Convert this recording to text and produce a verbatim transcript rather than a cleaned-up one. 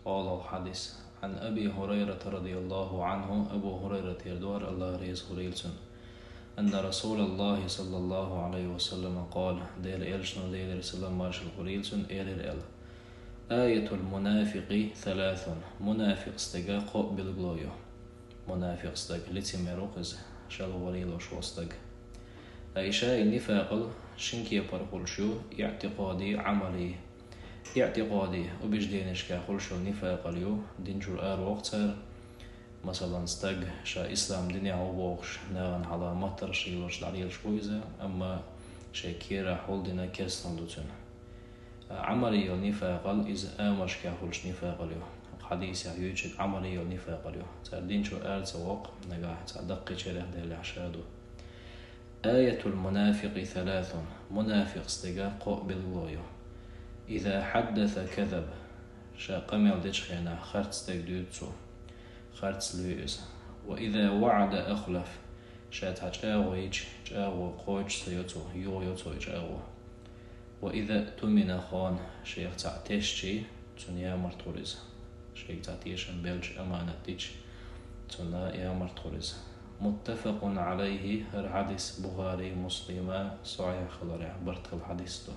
Къала хьадис. Ан Аби Хурайрата радияллаху анху, Абу Хурайратера ду хӀара, Аллах реза хуьлийла цунна. Анна Расулаллахи саллаллаху алейхи ва саллама къала, Делан элчано, Делера салам-маршал хуьлийла цунна, элира аьлла: «Аятул мунафикъи саласун». Мунафикъ стага кхоъ билгало ю. Мунафикъ стаг лицемер ву-кх иза, шелвалийлуш волу стаг. Ткъа и шен и нифакъал шин кепара хуьлуш ю: иӀтикъади, Ӏамали. ИӀтикъади, убежденешкахь хуьлуш йолу нифакъал ю, дин чуьра аравоккху цара. Масалан, стаг ша ислам динехь ву бохуш, нахана хьала маттарш лелош дӀалелаш ву иза, амма шен керахь хьулдина керстанал ду цуьнан. Ӏамали йолу нифакъал иза амалшкахь хуьлуш нифакъал ю. Хьадисехь юьйцург Ӏамали йолу нифакъал ю. Цара дин чуьра ара ца воккху, нагахь цхьа даккхийчарех деллехь ша ду. Аятул мунафикъи саласун. Мунафикъ стага кхоъ билгало ю. Иза хьаддаса казаб. Ша къамел дечу хенахь харц стаг дуьйцу цо. Харц луьй иза. Ва иза ваӀада ахлаф. Ша цхьа чӀагӀо йича, чӀагӀо кхочуш ца йо цо, юха йо цо и чӀагӀо. Ва иза тумина хана, шех цхьаъ тешчий, цунна ямарт хуьлу иза. Шега цхьа тешам белча, аманат дича, цунна ямарт хуьлу иза. Муттафакъун алейхи, хӀара хьадис Бухари, Муслима сахьихь хиларехь барт хилла хьадис ду.